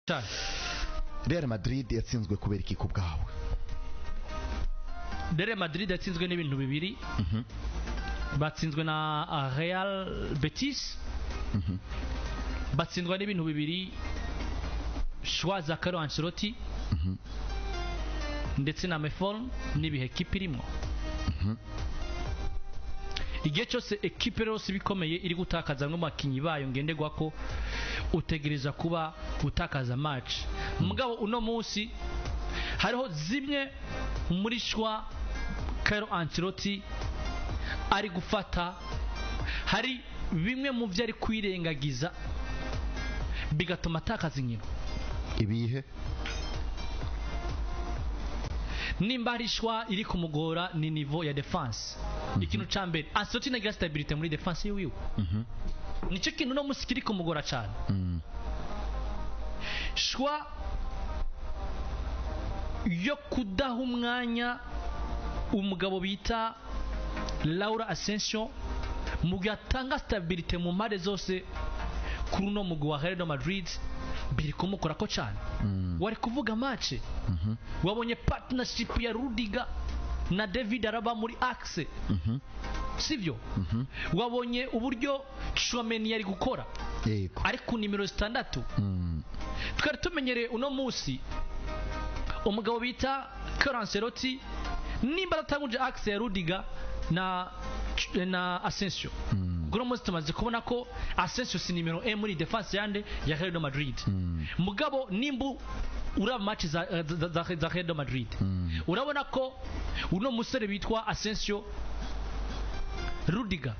Cyane. Real Madrid yatsinzwe kubera iki ku bwawe? Real Madrid yatsinzwe n'ibintu bibiri. Batsinzwe na Real Betis, batsindwa n'ibintu bibiri: choix za Carlo Ancelotti ndetse na méforme n'ibihe ekipe irimo. Igihe cyose ekipe yose iba ikomeye iri gutakaza bamwe mu bakinnyi bayo ngenderwa ko utegereza kuba gutakaza match. Mugabo uno munsi hariho zimwe muri choix Carlo Ancelotti ari gufata, hari bimwe mu byo ari kwirengagiza bigatuma atakaza inkino. Ibihe? Nimba hari choix iri kumugora, ni niveau ya défense. Ikintu ca mbere, Ancelotti ntagira stabilité muri défense yiwiwe. Nicyo kintu uno munsi kiri kumugora cyane. Choix yo kudaha umwanya umugabo bita Raul Asensio mu gihe atanga stabilité mu mpande zose kuri uno mugwi wa Real Madrid biri kumukorako cyane. Wari kuvuga match, wabonye partnership ya Rudiger na David Alaba muri axe, sivyo? Wabonye uburyo Tchouameni yari gukora ari ku nimero 6. Twari tumenyereye uno munsi umugabo bita Carlo Ancelotti, nimba adatanguje axe ya Rudiger na Asensio, kuko uno munsi tumaze kubona ko Asensio si nimero 1 muri défense yande ya Real Madrid. Mugabo nimba uraba match za Real Madrid, urabona ko uno musore bitwa Asensio, Rudiger,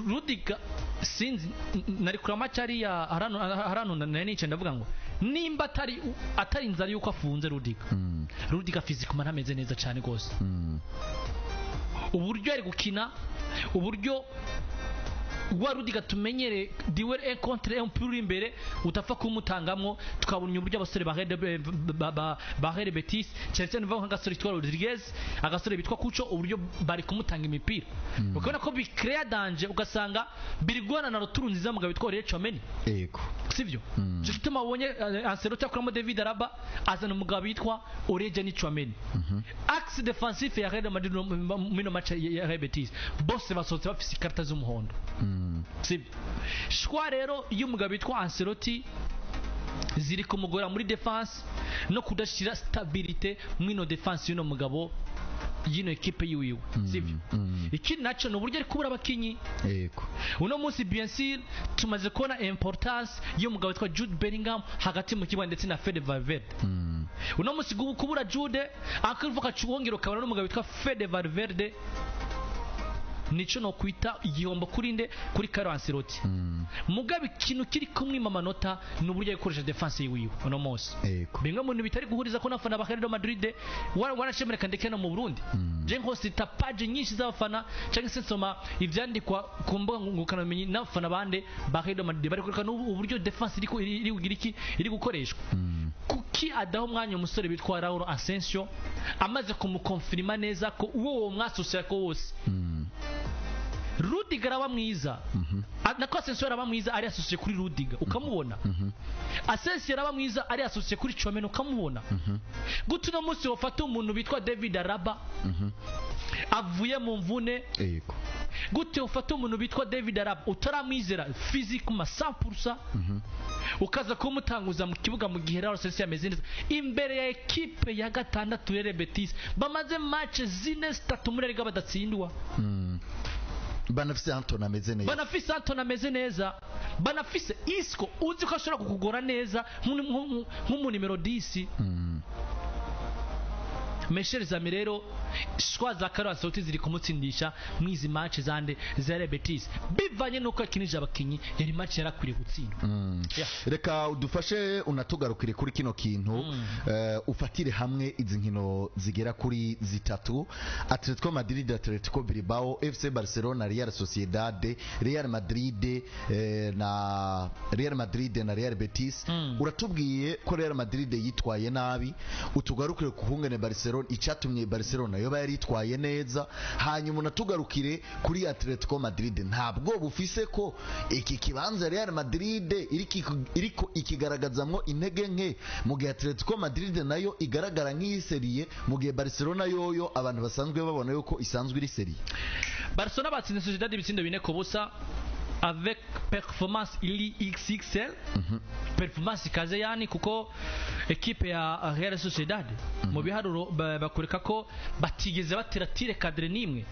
Rudiger sinzi, nari kureba match hariya harano, nari nicaye ndavuga ngo nimba atari inzara yuko afunze Rudiger, Rudiger physiquement ntameze neza cyane rwose. Uburyo ari gukina, uburyo wa Rudiger tumenyere duel 1 contre 1, umupira uri imbere utapfa kumutangamwo, tukabona uburyo abasore ba Real Betis, cyane cyane uvuga nk'agasore kitwa Rodriguez, agasore bitwa Kucho, uburyo bari kumutanga imipira, ukabona ko bicrea danger, ugasanga biri guhana na retour nziza mugabo bitwa Aurelien Tchouameni, sivyo? Cyo gituma wabonye Ancelotti akuramo David Alaba, azana umugabo witwa Aurelien Tchouameni. Axe défensif ya Real Madrid muri match ya Real Betis, bose basohotse bafise ikarita z'umuhondo, sibyo? Choix rero iyo umugabo witwa Ancelotti ziri kumugora muri défense no kudashira stabilité mwino défense y'uno mugabo, y'ino ekipe yiwiwe, sibyo? Ikindi nacyo ni uburyo ari kubura abakinyi. Uno munsi, bien sûr, tumaze kubona importance y'umugabo witwa Jude Bellingham hagati mu kibuga ndetse na Fede Valverde. Uno munsi kubura Jude akavuga, wongera ukabona n'umugabo witwa Fede Valverde, nico no kwita igihombo kuri nde? Kuri Carlo Ancelotti. Mugabe ikintu kiri kumwima amanota ni uburyo ari gukoresha défense yiwiwe uno munsi. Bimwe mu bintu bitari guhuriza ko n'abafana ba Real Madrid warashemereka ndetse no mu Burundi. Je nkosita page nyinshi z'abafana cyangwa se nsoma ivyandikwa ku mbuga ngurukanabumenyi n'abafana bande ba Real Madrid, bari kwerekana uburyo défense iri kugira iki, iri gukoreshwa. Kuki adaha umwanya umusore bitwa Raul Asensio, amaze kumukonfirima neza ko uwo mwasosiyete ko wose Rudiger araba mwiza? Nako Asensio araba mwiza ari associé kuri Rudiger, ukamubona. Asensio araba mwiza ari associé kuri Tchouameni, ukamubona. Gute uno munsi wafata umuntu bitwa David Alaba avuye mu mvune? Gute ufata umuntu bitwa David Alaba utaramwizera physiquement 100%, ukaza kumutanguza mu kibuga mu gihe Raul Asensio ameze neza imbere ya ekipe ya gatandatu ya Real Betis, bamaze match zine, zitatu muri Liga badatsindwa? Banafise Antony ameze neza. Banafise Antony ameze neza, banafise Isco uzi ko ashobora kukugora neza nk'umu nimero 10. Mes chers amis, rero choix za Carlo Ancelotti ziri kumutsindisha mwizi match zande za Real Betis, bivanye nuko yakinije abakinyi, yari match yarakwiriye gutsindwa. Reka udufashe unatugarukire kuri kino kintu, ufatire hamwe izi nkino zigera kuri zitatu: Atletico Madrid, Atletico Bilbao, FC Barcelona, Real Sociedad, Real Madrid, na Real Madrid na Real Betis. Uratubwiye ko Real Madrid yitwaye nabi, utugarukire ku kungene Barcelona, icyatumye Barcelona Barcelona yoba yaritwaye neza? Hanyuma unatugarukire kuri Atletico Madrid, ntabwo bufise ko iki kibanza Real Madrid iriko ikigaragazamwo intege nke, mu gihe Atletico Madrid nayo igaragara nk'iyi sérieux, mu gihe Barcelona yoyo abantu basanzwe babona yuko isanzwe iri sérieux? Barcelona batsinze Sociedad ibitsindo 4-0 avec performance iri XXL, performance ikaze yani, kuko ekipe ya Real Sociedad mu biharuro bakwereka ko batigeze batera tir cadré nimwe.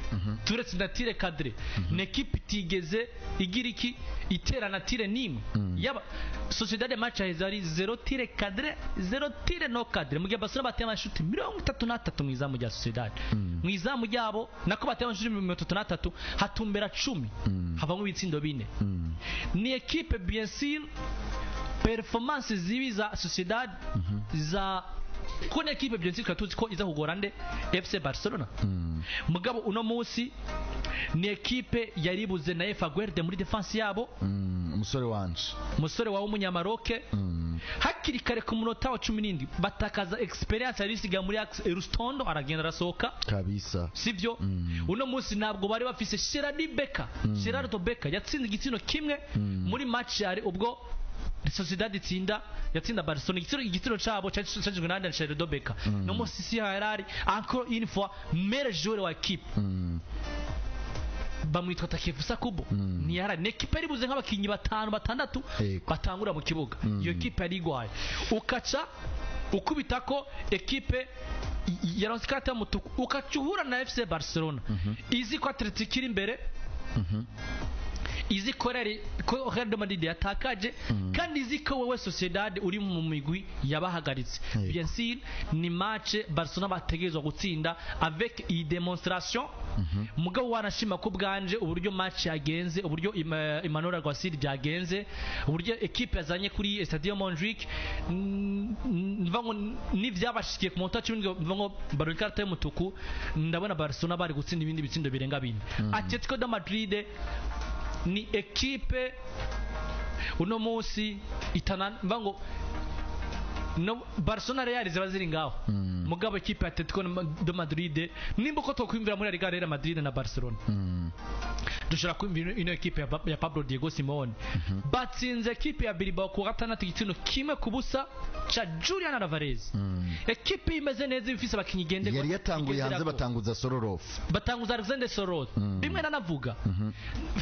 Turetse na tir cadré, ni ekipe itigeze igira iki, itera na tir nimwe. Yaba Sociedad, match yaheze ari 0 tir cadré, 0 tir non cadré, mu gihe Barcelona bateye amashuti 33 mu izamu rya Sociedad. Mu izamu ryabo nako bateye amashuti 33, hatumbera 10, havamo ibitsindo 4. Ni ekipe, bien sûr, performance zibi za Sociedad za ko ni ekipe, bien sûr, tuzi ko iza kugora nde? FC Barcelona. Mugabo uno munsi ni ekipe yaribuze na Aguerd muri defense yabo. Umusore wanje. Umusore wawe w'umunyamaroke. Hakiri kare ku munota wa 17 batakaza experience yari isigaye muri Axe, Elustondo aragenda arasohoka. Kabisa. Sibyo? Uno munsi ntabwo bari bafise Gerard Becker. Gerardo Becker yatsinze igitsino kimwe muri match yari ubwo Sociedad itsinda, yatsinda Barcelona. Igitsino cabo cyajwe na Gerardo Becker. No munsi si yarari, encore une fois, meilleur joueur wa équipe bamwitwa Takefusa Kubo ntiyara. Ni ekipe yaribuze nk'abakinnyi batanu, batandatu batangura mu kibuga. Iyo ekipe yari igwaye, ukaca ukubita ko ekipe yaronse ikarita y'umutuku, ukaca uhura na FC Barcelona izi ko Atletico iri imbere, izi ko Real de Madrid yatakaje, kandi izi ko wowe Sociedad uri mu migwi yabahagaritse. Bien sûr, ni match Barcelona bategerezwa gutsinda avec iyi démonstration. Mugabo wanashima ko bwanje uburyo match yagenze, uburyo Emmanuel Alguacil byagenze, uburyo equipe yazanye kuri Stadio Montjuic, mva ngo n'ivyabashikiye ku munota 10, mva ngo baronka ikarita y'umutuku, ndabona Barcelona bari gutsinda ibindi bitsindo birenga 4. Atletico de Madrid ni ekipe uno munsi itana, mva ngo no Barcelona, Real ziba ziri ngaho. Mugabo ekipe ya Atletico de Madrid, nimba uko twakwiyumvira muri La Liga Real Madrid na Barcelona, dushobora kwiyumvira ino ekipe ya Pablo Diego Simeone. Batsinze ekipe ya Bilbao ku wa gatandatu igitsino 1-0 ca Julian Alvarez. Ekipe imeze neza, ifise abakinyi igenderwa Yari yatanguye hanze. igenderako. Batanguza Sorloth. Batanguza Alexander Sorloth. Bimwe nanavuga,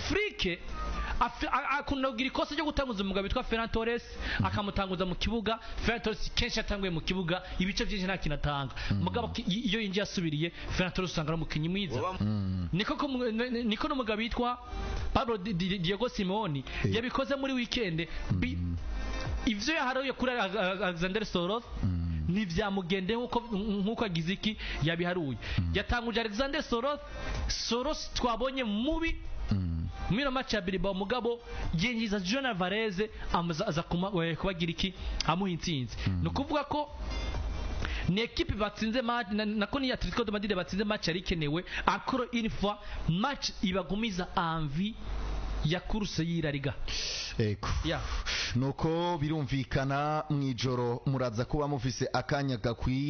Flick akunda kugira ikosa ryo gutanguza umugabo witwa Ferran Torres, akamutanguza mu kibuga. Ferran Torres kenshi yatanguye mu kibuga, ibice byinshi nta kintu atanga. Mugabo iyo yinjiye asubiriye, Ferran Torres usanga ari umukinnyi mwiza. Niko n'umugabo witwa Pablo Diego Simeone yabikoze muri weekend. Ivyo yaharuye kuri Alexander Sorloth ntivyamugendeye nkuko agize iki, yabiharuye. Yatanguje Alexander Sorloth. Sorloth twabonye mubi muri match ya Bilbao, mugabo yinjiza Julian Alvarez, aza kubagira iki, amuha intsinzi. Ni ukuvuga ko ni ekipe batsinze match nako ni Atletico de Madrid batsinze match yari ikenewe. Encore une fois, match ibagumiza envie ya course y'I La Liga. Ego. Yeah. Nuko birumvikana, mu ijoro muraza kuba mufise akanya gakwiye.